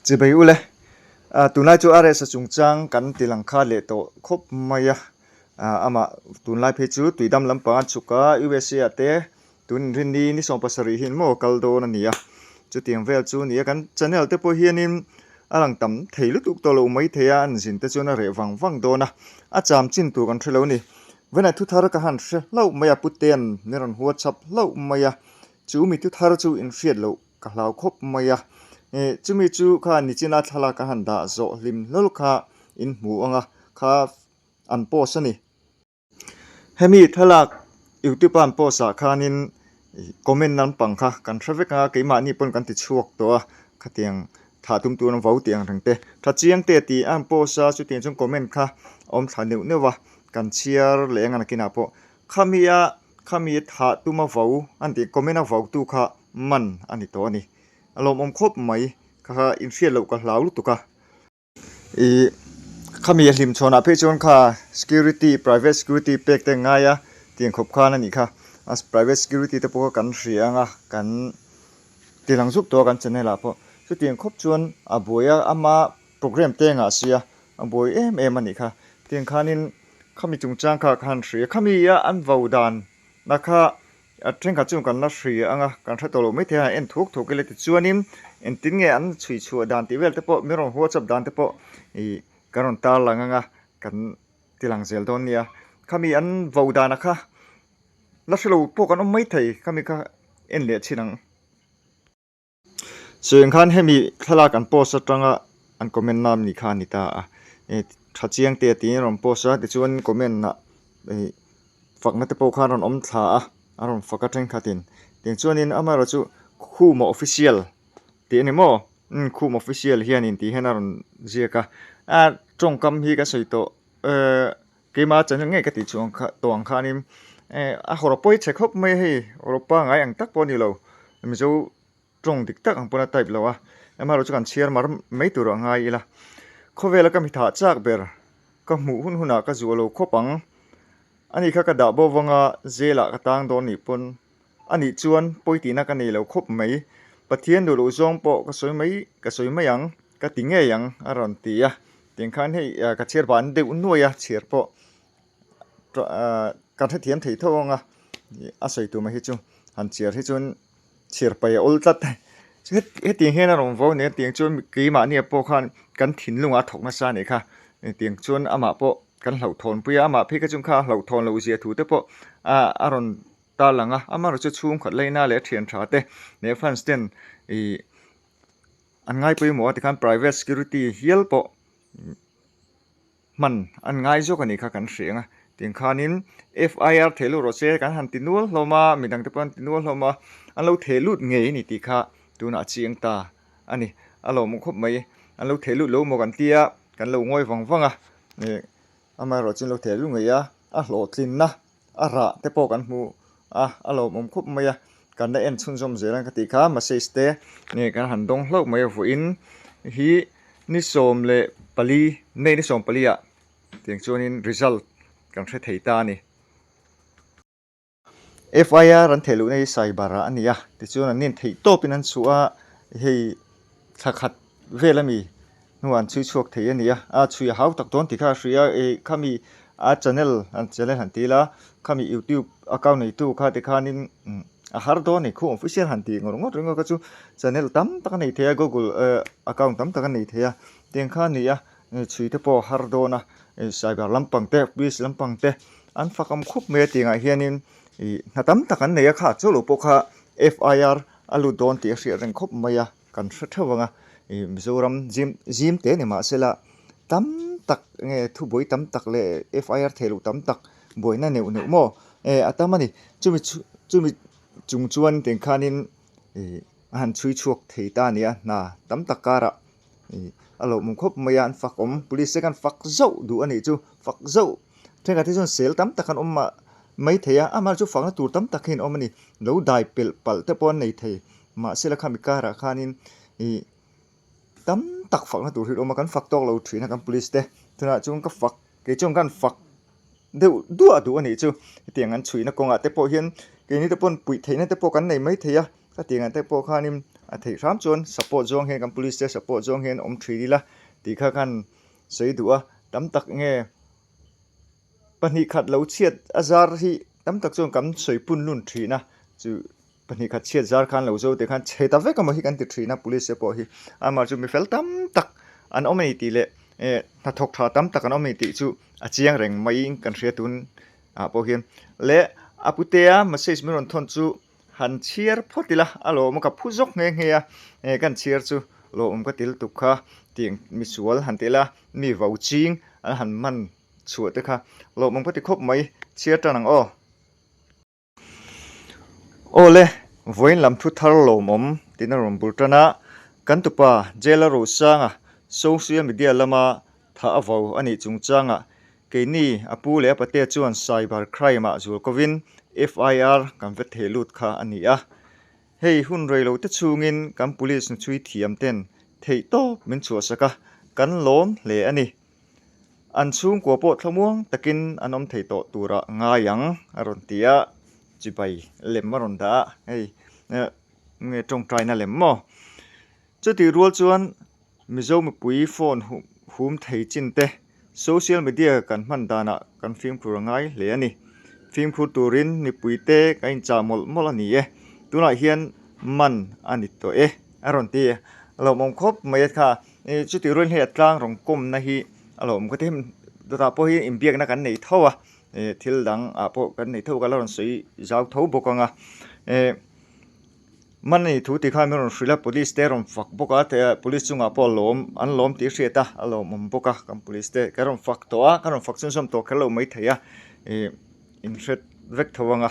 Chibei ule, tunlai chu RS-a chungchang kan ti lang kha leh tawh khawp mai a, amah tunlai phei chu tuidam lampang a chhuk a, USA ah te tun inrinni ni 70 hian maw kal dawn a ni a, chutiang vel chu a ni a, kan channel te pawh hianin a lang tam thei lutuk tawh lo mai thei a, an zin te chuan a reh vang vang dawn a, a cham chin tur kan hre lo a ni. Vawiinah thu thar ka han hre hlauh mai a, Putea'n min rawn huatchhap hlauh mai a, chu mi thu thar chu inhriat loh Ka hlau khawp mai a, chumi chu kha nichina thlalak a han dah zawh hlim hlawl kha in hmu ang a, kha an post a ni. Hemi thlalak youtube a an post ah khanin comment lampang kha kan hre vek ang a, keimahni pawn kan ti chhuak tawh a, khatiang thah tum tur an vo tih ang reng te. Tha chiang te tih a an post a, chutiang chuan comment kha a awm thla neuh neuh a, kan chhiar leh ang a nakinah pawh. Khami a khami thah tuma vo an tih comment a vo tu kha man a ni tawh a ni. A lawmawm khawp mai, kha kha inhriat loh ka hlau lutuk a. Ih khami a hlim chhawnah phei chuan kha security private security pek te ngai a tiang khawp khan a nih kha. A private security te pawh kha kan hria ang a, kan ti lang zuk tawh a kan channel ah pawh. Chutiang khawp chuan a buai a, ama program te ngah sia a buai em em a nih kha. Tiang khanin khami chungchang kha ka han hria, khami a an vo dan na kha A thenkhat chu kan la hria ang a, kan hre tawh lo maithei a, en thuk thuk ila tichuanin engtin nge an chhui chhuah dan tih vel te pawh min rawn whatsapp dan te pawh ih kan rawn tarlang ang a, kan ti lang zel dawn nia. Khami an vo dana kha la hre lo pawh kan awm maithei, khami kha en leh chhin ang. Chuan khan hemi thlalak an post atanga an comment na ni kha a ni ta a, ih tha chiang te tiin a rawn post a tichuan comment ah ih fakna te pawh khan a rawn awm thla a, a rawn fak a thenkhatin tiang chuanin amaherawhchu Khuma official tih a ni maw umm Khuma official hianin tih hian a rawn ziak a, a tawngkam hi ka sawi tawh ehh keimah channel ngei ka tih chhuah ang kha tawh ang khanin eh a hawrawp pawi chhe khawp mai a hei hawrawp pangngai ang tak pawh a ni lo Mizo tawng dik tak ang pawn a type lo a, amaherawhchu kan chhiar mar mai tur a ngai ila. Khawvela ka mithah chak ber, ka hmuh hun hunah ka zuah lo khawp ang. Ani kha ka dah bo vanga zelah ka tang dawn nih pawn anih chuan pawi tihna ka nei lo khawp mai. Pathian duh loh zawng pawh ka sawi mai ka sawi mai ang, ka ti ngei ang a rawn ti a. Tiang khan hei ka chhiar ban deuh nuai a, chhiar pawh kan hrethiam thei tho ang a, a sawi tumah hi chu han chhiar hi chuan chhiar paih a awl tlat. Hetiang hian a rawn vo nia tiang chuan keimahnia pawh khan kan thinlungah a thawk nasa a nih kha. Tiang chuan amah pawh kan hlauhthawn pui a, amah phei kha chuan kha a hlauhthawn loh zia thu te pawh a rawn tarlang a. Amaherawhchu chhungkhat laina leh a thian tha te leh fans ten ih an ngai pawimawh a tikhan private security hial pawh Hman an ngai zawk a nih kha kan hre ang a, tiang khanin FIR theh lut rawh se kan han ti nual hlawm a, midang te pawh an ti nual hlawm a, an lo theh lut ngei a ni tih kha tunah a chiang ta a ni. A lawmawm khawp mai, an lo theh lut lo maw kan tia, kan lo ngawi vang vang a, ih amaherawhchu an lo theh lut ngei a, a hlawhtlinna a rah te pawh kan hmu a, a lawmawm khawp mai a, kan la en chhunzawm zel ang ka tih kha message te nge kan han dawng hlauh mai a vawiin hi ni 14 May ni 14 ah tiang chuanin result kan hre thei ta a ni. FIR an theih luhna hi cyber ah a ni a, tichuan an nen theih tawpin an chhuah a, hei thla khat vel ami hnuah an chhui chhuak thei a ni a, a chhui a hau tak dawn tih kha a hria a, ih khami a channel an channel han ti ila khami youtube account neitu kha tikhanin a har dawn a ni khu official han tih ngawr ngawt ringawt kha chu channel tam tak a nei thei a google eh account tam tak a nei thei a tiang kha a ni a chhui te pawh a har dawn a cyber lampang te police lampang te an fak awm khawp mai a tiangah hianin ih hna tam tak an nei a kha chu lo pawh kha F_I_R a lut dawn tih a hriat reng khawp mai a. Kan hre theuh ang a, ih Mizoram zim zim te ni mahsela tam tak nge thubuai tam tak leh FIR theih loh tam tak buaina neuh neuh maw eh a tam a ni. Chumi chu chumi chung chuan tiang khanin ih a han chhui chhuak thei ta a ni a, hna tam tak karah ih a lawmawm khawp mai a, an fak awm police te khan fak zauh duh a nih chu, fak zauh thenkhat hi chuan sel tam tak an awm mah mai thei a, amah chu fakna tur tam tak hi an awm a ni, lo dai pelh palh te pawh an nei thei. Mahsela khami karah khanin ih tam tak fakna tur hi a awm a, kan fak tawk lo thin a kan police te tunah chuan ka fak kei chuan kan fak deuh duah duh a nih chu hetiang an chhuihna kawngah te pawh hian keini te pawn puih theihna te pawh kan nei mai thei a hetiangah te pawh khanin A theih hram chuan support zawng hian kan police te support zawng hian awm thin ila tih kha khan sawi duh a, tam tak nge pahnih khat lo chhiat a zar hi tam tak chuan kan sawi pun lun thin a, chu pahnih khat chhiat zar khan lo zo te khan chhe ta vek emaw hi kan ti thin a police te pawh hi amah chu mi fel tam tak an awm a ni tih leh eh hnathawk tha tam tak an awm a ni tih chu a chiang reng maiin kan hria tun ah pawh hian leh a putea message min rawn thawn chu han chhiar phawt ila a lawm a ka phu zawk nghe nghe a eh kan chhiar chu lawmawm ka ti lutuk kha tiang misual han ti ila mi vo ching an han man chhuah te kha lawmawm ka ti khawp mai chhiar tan ang aw. Aw le, vawiin lam thu thar lawmawm tiin a rawn bul tan a, kan tupa Jail-a Rosanga social media lama thah a vo a nih chungchangah keini a pu leh a patea chuan cyber crime-ah zual kovin FIR kan vet thei lut kha a ni a. Hei hun rei lo te chhungin kan police hnuchhui thiam ten theih tawp min chhuahsak a, kan lawm hle a ni. An chhungkua pawh thlamuang takin an awm thei tawh turah ngai ang a rawn ti a, chibai lem a rawn dah a, hei nge tawngtaina lem maw? Chutih rual chuan Mizo mipui phone hum thei chin te social media kan hman danah kan fimkhur a ngai hle a ni. Fimkhur turin mipui te kan inchah mawlh mawlh a ni e, tunah hian man a ni tawh e a rawn ti a, lawmawm khawp mai a kha. Chutih rual hi a tlang rawn kawmna hi a lawm ka ti hemi dawtah pawh hi inbiakna kan nei tho a thil dang ah pawh kan nei tho ka la rawn sawi zau tho bawk ang a man a ni thu tih khan min rawn hrilh a police te rawn fak bawk a police chungah pawh a lawm an lawm tih a hriat a a lawmawm bawk a kan police te ka rawn fak tawh a ka rawn fak chhunzawm tawh kher lo maithei a. Inhret vek tho ang a.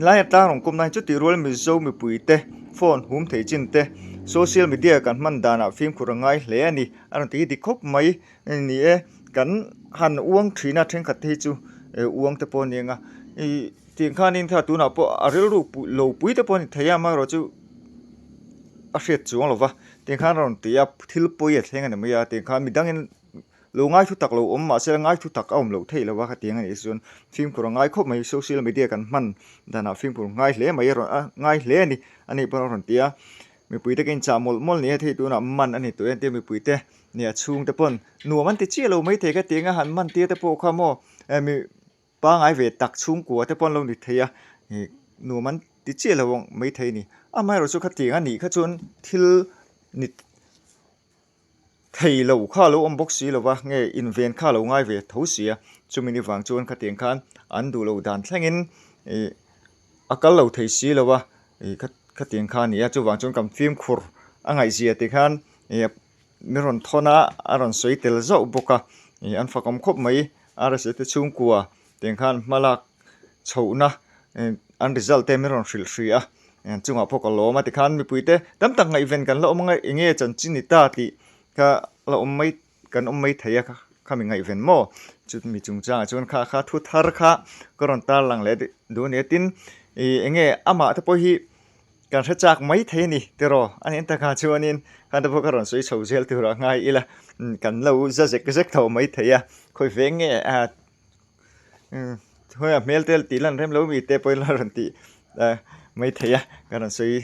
Lai atang rawn kawm lai chutih rual Mizo mipui te phone hum thei chin te social media kan hman danah fimkhur a ngai hle a ni. A rawn ti hi dik khawp mai ni e. Kan han uang thin a thenkhat te hi chu uang te pawh a ni ang a. Ih tiang khanin kha tunah pawh a rilru lo pui te pawh a ni thei a amaherawh chu a hriat chuang lo va. Tiang khan a rawn ti a thil pawi a thleng a ni mai a tiang khan midangin Lo ngai thu tak lo awm mahse ngai thu tak a awm loh theih lo a khatiang a nih chuan fimkhur a ngai khawp mai social media kan hman danah fimkhur ngai hle mai a rawn a ngai hle a ni a nih pawh a rawn ti a mipui te ka inchah mawlh mawlh ni a thei tunah man a ni tawh em tia mipui te nia chhung te pawn nuam an ti chiah lo maithei khatiang a han man tir te pawh kha maw eh mi pangai ve tak chhungkua te pawh an lo ni thei a ih nuam an ti chiah lo ang maithei a ni amaherawhchu chu khatiang a nih kha chuan thil ni. Thei lo kha a lo awm bawk si lo va, nge inven kha a lo ngai ve tho si a, chumi ni vang chuan khatiang khan an duh lo dan thlengin ih a kal lo thei si lo va, ih khatiang kha a ni a, chuvang chuan kan fimkhur a ngaihzia tih khan ih min rawn thawn a, a rawn sawi tel zauh bawk a, ih an fakawm khawp mai RSA te chhungkua tiang khan hma lak chhohna ih an result te min rawn hrilh hrih a. Chungah pawh ka lawm a tikhan mipuite tam tak ngaihven kan la awm ang a enge chanchin ni ta tih kha la awm mai kan awm mai thei a khami ngaihven maw chumi chungchangah chuan kha kha thu thar kha ka rawn tar lang leh duh a ni a tin ih enge amah te pawh hi kan hre chak mai thei a ni tiraw a nih takah chuanin khan te pawh ka rawn sawi chho zel turah ngai ila kan lo za zek zek tho mai thei a khawi ve nge a Hawia hmel te tih lan rem lo mi te pawhin a rawn tih mai thei a ka rawn sawi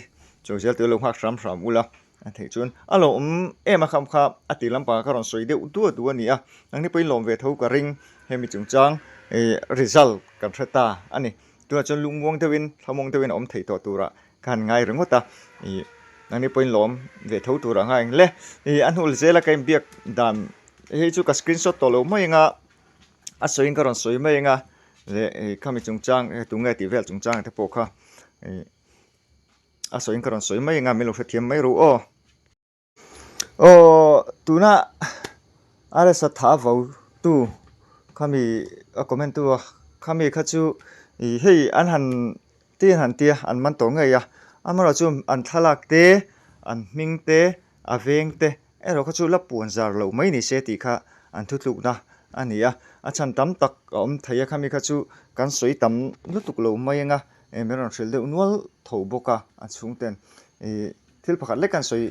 chho zel tur lo nghak hram hram ula a theih chuan a lo awm em a kham kha a tih lampangah ka rawn sawi deuh duah duah a ni a nangni pawhin lawm ve tho ka ring hemi chungchang ih result kan hre ta a ni tunah chuan lungmuang deuhin thlamuang deuhin a awm thei tawh turah ka han ngai ringawt a ih nangni pawhin lawm ve tho turah ngai ang le ih a hnu zela ka inbiak dan hei chu ka screenshot tawh lo mai anga. A sawiin ka rawn sawi mai ang a leh ih khami chungchang eh tunge tih vel chungchang te pawh kha ih a sawiin ka rawn sawi mai ang a min lo hrethiam mai ru aw. Aw tuna RSa tha vo tu khami a comment tu a khami kha chu ih hei an han ti an han tia an man tawh ngei a amaherawhchu an thlalak te an hming te a veng te Erawh kha chu la puan zar loh mai ni se tih kha an thutlukna a ni a, a chhan tam tak a awm thei a, khami kha chu kan sawi tam lutuk lo mai anga min rawn hrilh deuh nual tho bawk a, a chhungten ih thil pakhat lek kan sawi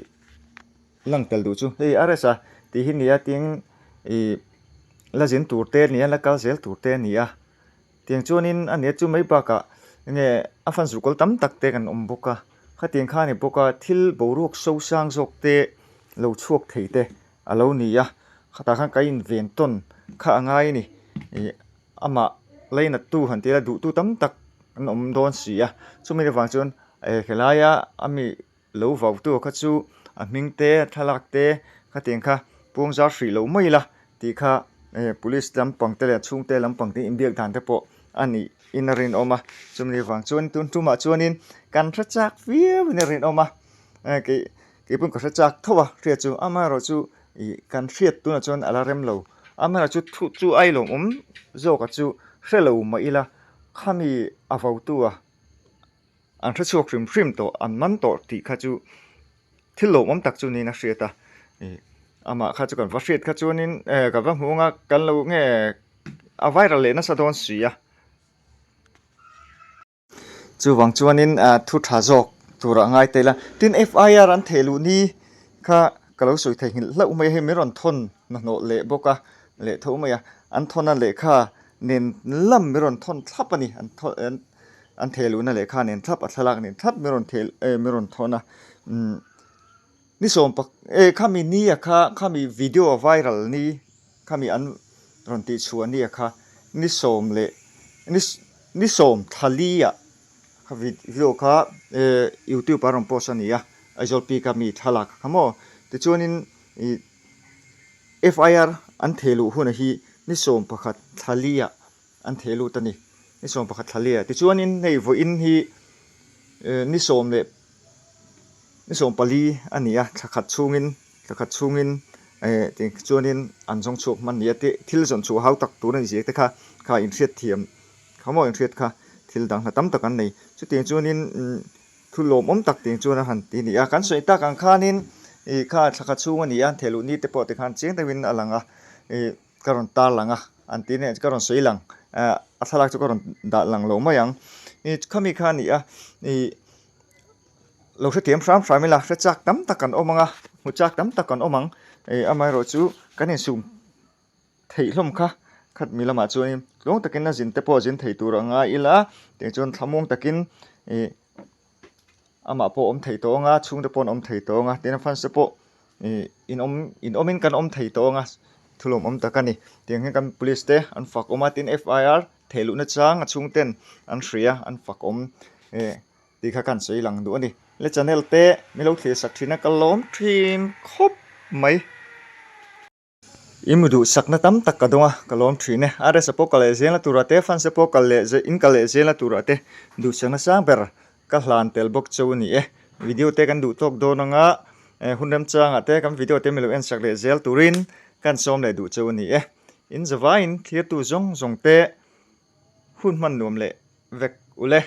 lang tel duh chu hei RS a tih hi nia tin ih la zin tur te a ni a, la kal zel tur te a ni a, tiang chuanin a nia chu mai bakah enge a fan zukawl tam tak te kan awm bawk a. Khatiang kha a ni bawk a, thil boruak sosang zawk te lo chhuak thei te a lo ni a, khatah khan ka inven tawn kha a ngai a ni. Ih amah lainattu han tih ila duhtu tam tak an awm dawn si a, chumi avang chuan eh helaia a mi lo vautu kha chu a hming te a thlalak te khatiang kha puang zar hrih loh mai ila tih kha eh police lampang te leh a chhungte lampang te inbiak dan te pawh a nih in a rinawm a, chumi avang chuan tun tumah chuanin kan hre chak viau in a rinawm a, eh kei kei pawn ka hre chak tho a hriat chu amaherawh chu ih kan hriat tunah chuan a la rem lo amaherawh chu thu chu a ilawmawm zawk a chu hre lo mah ila khami a vautu a an hre chhuak hrim hrim tawh an man tawh tih kha chu thil lawmawm tak chu niin a hriat a ih amah kha chu kan va hriat kha chuanin eh kan va hmu ang a kan lo nge a viral leh nasa dawn si a. Chuvang chuanin ah thu tha zawk turah ngai ta ila tin FIR an theh luh ni kha ka lo sawi theihnghilh hlauh mai a hei min rawn thawn hnahnawh leh bawk a leh tho mai a an thawn a lehkha nen lam min rawn thawn thlap a ni an thawn an an theh luhna lehkha nen thlap a thlalak nen thlap min rawn theh eh min rawn thawn a umm ni sawm pak eh khami ni a kha khami video viral ni Khami an rawn tih chhuah nia kha ni sawm leh ni ni sawm thali ah kha video kha eh youtube ah a rawn post a ni a Aizawl peak a mi thlalak kha maw tichuanin ih FIR an theh luh hunah hi ni sawm pakhat thali ah an theh lut a ni ni sawm pakhat thali ah tichuanin hei vawiin hi eh ni sawm leh Ni 14 a ni a, thla khat chhungin thla khat chhungin eh ti chuanin an zawng chhuak hman ni a tih thil zawn chhuah hau tak tur a ni zia te kha kha inhriat thiam kha maw inhriat kha thil dang hna tam tak an nei. Chutiang chuanin umm thu lawmawm tak tiang chuan a han ti a ni a, kan sawi tak ang khanin ih kha thla khat chhung a ni a, thehluh ni te pawh tikhan chiang deuhin a lang a ih ka rawn tar lang a an tih nen ka rawn sawi lang eh a thlalak chu ka rawn dah lang lo mai ang ih khami kha a ni a ih. Lo hrethiam hram hram ila, hre chak tam tak kan awm ang a, hmu chak tam tak kan awm ang. Ih amaherawhchu kan insum theih hlawm kha khat mi lamah chuanin tluang takin a zin te pawh a zin thei tur a ngai ila tiang chuan thlamuang takin ih amah pawh a awm thei tawh ang a, chhungte pawh an awm thei tawh ang a, tin a fans te pawh ih in awm in awmin kan awm thei tawh ang a, thu lawmawm tak a ni. Tiang hian kan police te an fak awm a, tin FIR theih luhna chang a chhungten an hria an fak awm eh. Tih kha kan sawi lang duh a ni. Le channel te min lo thlir sak thin a ka lawm thin khawp mai. I mu duh sakna tam tak ka dawng a ka lawm thin e. RS a pawh kal leh zel na turah te fans te pawh kal leh in kal leh zel na turah te duhsakna sang ber ka hlan tel bawk cheu a ni e. Video te kan duh tawk dawn anga hun remchangah te kan video te min lo en sak leh zel turin kan sawm leh duh cheu a ni e. In zavaiin thlirtu zawng zawng te hun hman nuam leh vek ule.